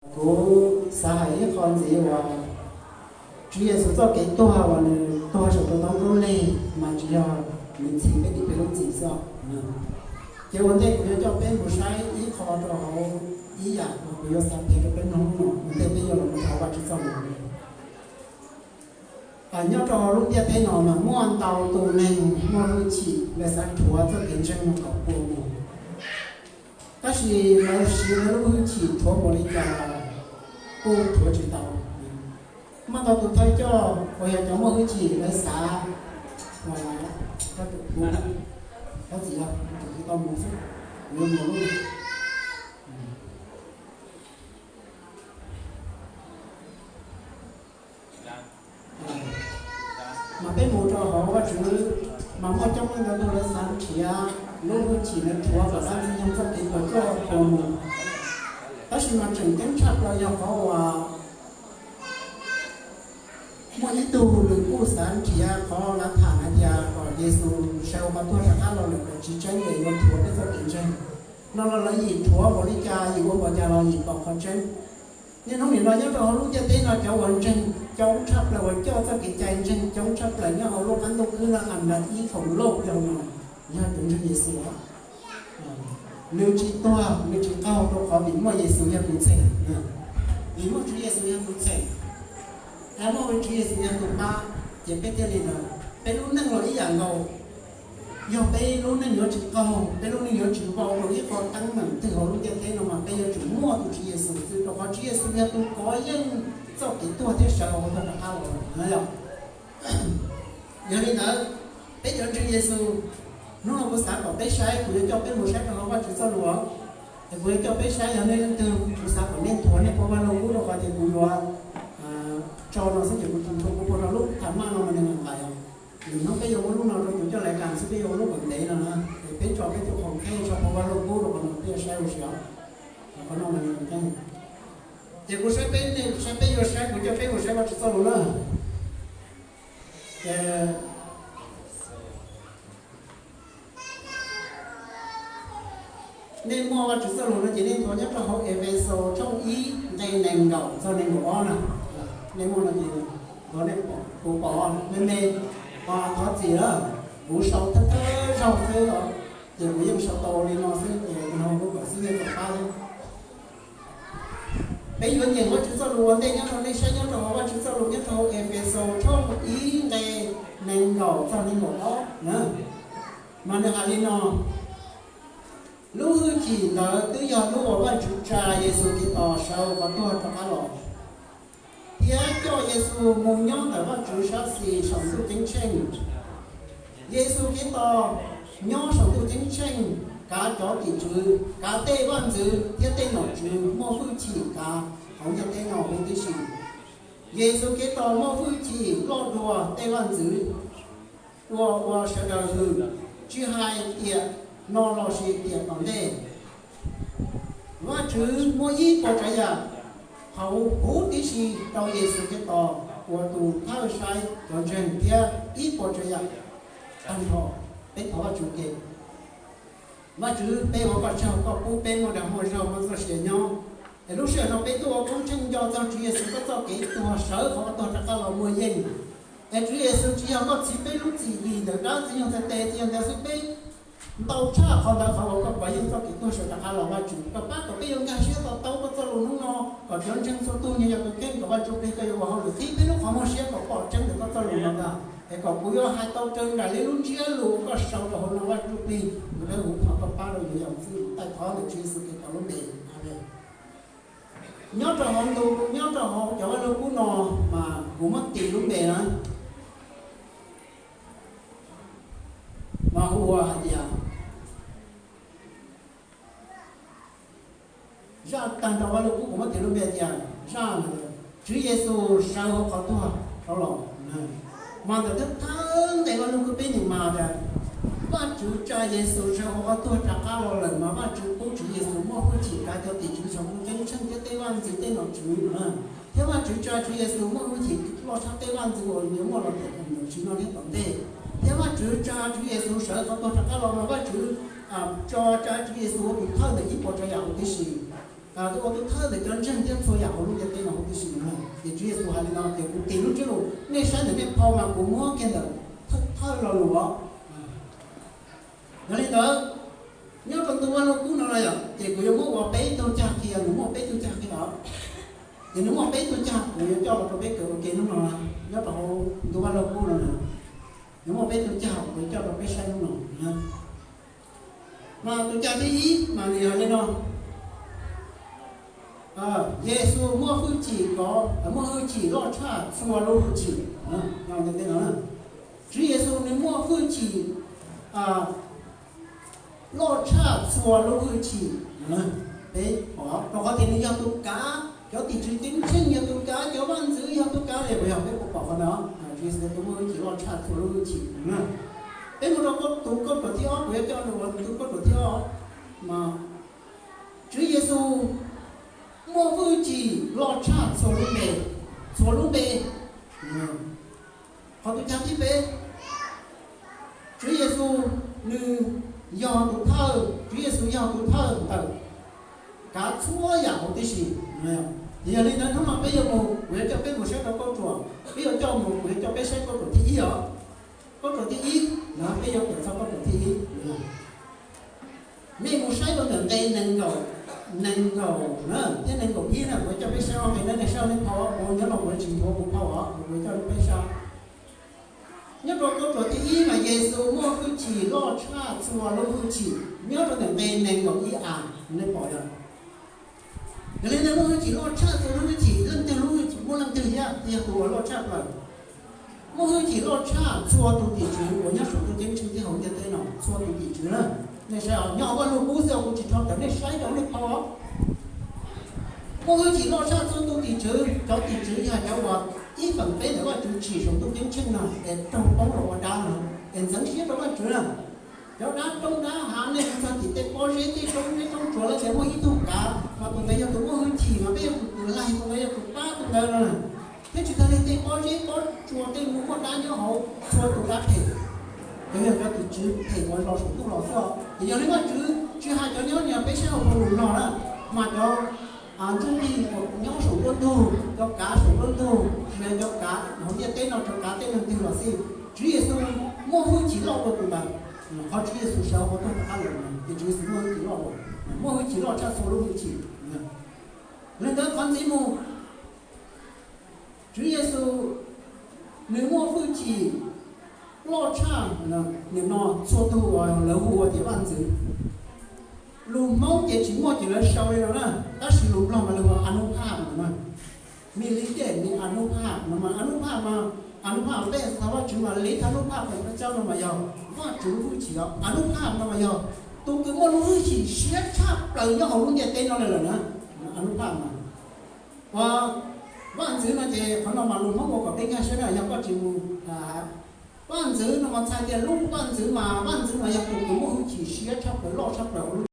Kuv xav hais ib qho ntxiv uas Tswv Yexus txoj kev tuag uas nws tuag saum tus ntoo khaub lig mas tsis yog nws ntxhi peb ib peb lub ntxhi xwb. Ces ua ntej kuv yuav coj peb mus saib ib qho rau hauv ib yam uas kuv yuav xav piav rau peb mloog no ua ntej peb yuav los mus rau Vajtswv txoj lus. Nyob rau hauv lub ntiaj teb no mas muaj ntau tus neeg muaj hwj chim lawv xav rhuav txoj kev ntseeg no kom puas mus, tab sis lawv siv lawv lub hwj chim rhuav npaum li cas los kuj rhuav tsis tau. Muaj ntau tus thawj coj uas yog cov muaj hwj chim lawv xav, thov txim, tau mus xwb, yuav mus lub Mas peb mus rau hauv Vajtswv, mas muaj coob leej ntau tus lawv xav nrhiav lub hwj chim lawv rhuav kom xav ntxwg nyoog txoj kev puas tsuaj puas mus. Tab sis mas tseem ceeb tshaj plaws yog qhov uas muaj ib tug nws kuj xav nrhiav qhov lav tham hais tias kom Yexus sawv hauv qhov tuag rov qab los lawm kom tsis tseeb ces yuav rhuav peb txoj kev ntseeg. No los lawv yim rhuav npaum li cas, yim ua npaum cas los yim pom qhov tseeb. Niaj hnub nim no nyob rau hauv lub ntiaj teb no cov uas ntseeg coob tshaj plaws uas coj txoj kev cai ntseeg coob tshaj plaws nyob hauv lub qab ntuj khwb no, a nra ib khoom loj yog no, yog tus ntseeg Yexus. Nws tsis tuag, nws tsis qaug rau qhov vim muaj Yexus yog tus txheem. Vim muaj Tswv Yexus yog tus txheem, muaj Tswv Yexus yog tus pab, ces peb thiaj li ntawd. Peb lub neej los ib yam nkaus. Yog peb lub neej yuav tsis qaug, peb lub neej yuav tsis vau rau ib qho teeb meem twg hauv lub ntiaj teb no mas peb yuav tsum muaj tus Tswv Yexus xwb, rau qhov Tswv Yexus yog tus kov yeej txoj kev tuag thiab sawv hauv qhov tuag rov qab los na yog. Yog li ntawd, peb cov ntseeg Yexus, hnub no kuv xav kom peb saib, kuv yuav coj peb mus saib rau hauv Vajtswv txoj lus, es kuv yuav coj peb saib yog nej leej twg, kuv xav kom nej nthuav nej phau Vajluskub rau qhov tias kuv yuav tso no xwb ces kuv tus nthuav kuv phau rau lub tham maj no mas nws nqaim os. Lwm hnub peb yuav muab lub no rau tus coj lais kas xwb, peb yuav ua lub kom ntev no na, es peb tso peb tus khoom qheb tso phau Vajluskub rau qhov no peb yuav saib ua si os. Qhov no mas nws nqaim. Ces kuv saib peb, saib peb yuav saib, kuv coj peb mus saib Vajtswv txoj lus na. Nej muaj Vajtswv txoj lus no ces nej nthuav nyob rau hauv Efexus tshooj ib nqe nees nkaum txog nees nkaum ob na. Nej muaj no ces nthuav, nej kuv pom me me, thov txim, kuv sau thawj thawj zaug xwb os, ces kuv yeej sau tau li no xwb ces no kuv kom xib hwb txawm pab xwb. Peb yuav nyeem Vajtswv txoj lus ua ntej nyob rau nej saib nyob rau hauv Vajtswv txoj lus nyob rau hauv Efexus tshooj ib nqe nees nkaum txog nees nkaum ob na. Mas nws hais li no: Lub hwj chim ntawd twb yog lub uas Vajtswv tsa Yexus Khetos sawv hauv qhov tuag rov qab los, thiab coj Yexus mus nyob ntawm Vajtswv sab xis saum ntuj ceeb tsheej. Yexus Khetos nyob saum ntuj ceeb tsheej kav cov tim tswv, kav tej vaj ntxwv thiab tej nom tswv muaj hwj chim kav hauv ntiaj teb no huv tib si. Yexus Khetos muaj hwj chim loj dua tej vaj ntxwv uas ua sawv daws hwm, tsis hais tiam no lossis tiam tom ntej. Vajtswv muab ib puas tsav yam hauv huv tib si rau Yexus Khetos ua tus thawj saib cov ntseeg thiab ib puas tsav yam tag nrho. Peb thov Vajtswv ke. Vajtswv, peb ua koj tsaug koj pub peb muaj dag muaj zog muaj txoj sia nyob, es lub sij hawm no peb tuaj ua koob tsheej nco txog Tswv Yexus koj txoj kev tuag sawv qhov tuag rov qab los muaj yeej. Es Tswv Yexus tsis yog koj txhiv peb lub txim ntawm dab ntxwg nyoog txhais tes, tsis yog ntawd xwb, peb ntau tshaj qhov ntawd qhov uas koj kov yeej txoj kev tuag sawv rov qab los. Vajtswv, koj pab kom peb yuav nkag siab to taub koj txoj lus hnub no, kom cov ntseeg txhua tus nyias yog tus kheej, kom Vajtswv plig koj yuav ua hauj lwm qhib peb lub qhov muag siab kom pom tseeb ntawm koj txoj lus no ntag. Es kom kuv yuav hais tau raws nraim li lub ntsiab lus uas koj sau rau hauv no, Vajtswv plig kuv dawb huv, thov koj pab rau yuav yog xwb, kuv taij thov ntawm Tswv Yexus Khetos lub npe. Amees. Nyob rau hauv ntu, nyob rau hauv cov Vajluskub no mas kuv muab tis lub npe na, mas hu ua hais tias, zaj tag nrho Vajluskub kuv muab tis lub npe tias zaj Tswv Yexus sawv hauv qhov tuag rov los. Mas ntawm thawj thawj nqe Vajluskub peb nyeem mas tias, Vajtswv tsa Yexus sawv hauv qhov tuag rov qab los lawm mas Vajtswv pub Tswv Yexus muaj hwj chim kav cov tim tswv saum ntuj ceeb tsheej thiab tej vaj ntxwv tej nom tswv na. Thiab Vajtswv tsa Tswv Yexus muaj hwj chim loj tshaj tej vaj ntxwv uas yuav muaj los tiam nom tswv no thiab tom ntej. Thiab Vajtswv tsa Tswv Yexus sawv qhov tuag rov qab los mas Vajtswv tso tsa Tswv Yexus ua tus thawj ntawm ib puas tsav yam huv tib si. ua tus thawj ntawm cov ntseeg thiab txhua yam hauv lub ntiaj teb no huv tib si no. Ces Tswv Yexus hais li no tias, kuv tis lub ntsiab lus nej saib ntawm nej phau mas kuv muab kiag ntawm thawj lo lus os. Yog li ntawd, nyob rau ntu Vaj Lug Kub no no yom, ces kuv yuav muab ua peb tug cag qhia, nws muaj peb tug cag qhia os. Ces nws muaj peb tug cag, kuv yuav coj los rau peb kawm ua ke hnub no, nyob rau hauv ntu Vaj Lug Kub no na. Nws muaj peb tug cag, kuv yuav coj rau peb saib hnub no. Mas tus cag thib ib mas nws yog li no: Yexus muaj hwj chim, muaj hwj chim loj tshaj txhua lub hwj chim. Tswv Yexus nws muaj hwj chim loj tshaj txhua lub hwj chim. Peb pom rau qhov tias nws yog tus kav, cov tim tswv ceeb tsheej yog tus kav, cov vaj ntxwv yog tus kav, es puas yog? Peb puas pom qhov ntawd? Tswv Yexus tus muaj hwj chim loj tshaj txhua lub hwj chim na. Peb mus rau tus kauj ruam thib ob, kuv yuav coj nws ua tus kauj ruam thib ob mas Tswv Yexus muaj hwj chim loj tshaj txhua lub npe, txhua lub npe. Qhov tus cag thib peb, Tswv Yexus nws yog tus thawj, Tswv Yexus yog tus thawj ntawm kav txhua yam huv tib si. Ces yog li ntawd hnub no peb yuav mus, kuv yuav coj peb mus saib rau kauj ruam, peb yuav coj mus, kuv yuav coj peb saib kauj ruam thib ib os. Kauj ruam thib ib no, peb yuav kawm txog kauj ruam thib ib. Nej mus saib rau ntawm nqe nees nkaum, nees nkaum na thiab nees nkaum ib na, kuv yuav coj peb saib ob nqe no, nej saib nej phau, kuv nyob no kuv tsis nthuav kuv phau os, kuv yuav coj peb saib. Nyob rau kauj ruam thib ib mas Yexus muaj hwj chim loj tshaj txhua lub hwj chim, nyob rau ntawm nqe nees nkaum ib a, nej pom yog. Yog li ntawd lub hwj chim loj tshaj txhua lub hwj chim, leej twg lub hwj chim muaj leej twg thiab, yog tus uas loj tshaj plaws. Muaj hwj chim loj tshaj txhua tus tim tswv uas nyob saum ntuj ceeb tsheej thiab hauv ntiaj teb no, txhua tus tim tswv na. Nej saib, nyob hauv Vaj Lug Kub xwb, kuv tsis rho tawm, nej saib rau nej phau. Muaj hwj chim loj tshaj txhua tus tim tswv, cov tim tswv yog cov uas ib feem peb ntawm Vajtswv tsim saum ntuj ceeb tsheej no es raug poob los ua dab no, es ntxeev siab rau Vajtswv na. Cov dab roob dab hav, nej mus txog tim tej pob zeb tej roob zeb roob tsuas lawm tias muaj ib tug kav, mas tus ntawd yog tus muaj hwj chim, mas peb yuav tsum laig tus ntawd, yuav tsum pab tus ntawd no. Thiab tsis tag li tej pob zeb pob tsuas tej mus muaj dab nyob hauv, txhua tus dab phem, cov yog cov tim tswv phem uas los saum ntuj los xwb. Ces yog li Vajtswv tsis hais cov nyob niag peb sab hauv paus lus no na, mas cov ntsuj plig uas nyob saum nruab ntug, cov kav saum nruab ntug, cov kav hauv ntiaj teb no, cov kav tej leej twg los xij, Tswv Yexus muaj hwj chim loj dua tus ntawd. Qhov Tswv Yexus sawv hauv qhov rooj rov qab los, ces Tswv Yexus muaj hwj chim loj, muaj hwj chim loj tshaj txhua lub hwj chim. Li ntawd qhov ntxiv mus, Tswv Yexus nws muaj hwj chim loj tshaj, nim no txhua tug uas lawv hu ua tias vaj ntxwv. Lus Hmoob ces tsis muaj ces lawv sau li no na, tab sis lus Nplog mas lawv hu ua Anub Phaj no na. Mis li tias mis Anub Phaj no mas, Anub Phaj mas, Anub Phaj peb thov Vajtswv mas li thov Anub Phaj pem peb cov no mas yog Vajtswv lub hwj chim os. Anub Phaj no mas yog tus kws muaj lub hwj chim siab tshaj plaws nyob hauv lub ntiaj teb no li lawm na. Anub Phaj mas, vaj ntxwv no ces qhov no mas lus Hmoob ua kom peb nkag siab na, yog koj tsis mus, vaj ntxwv no mas txhais tias lub vaj ntxwv mas, vaj ntxwv mas yog tus kws muaj hwj chim siab tshaj plaws, loj tshaj plaws hauv lub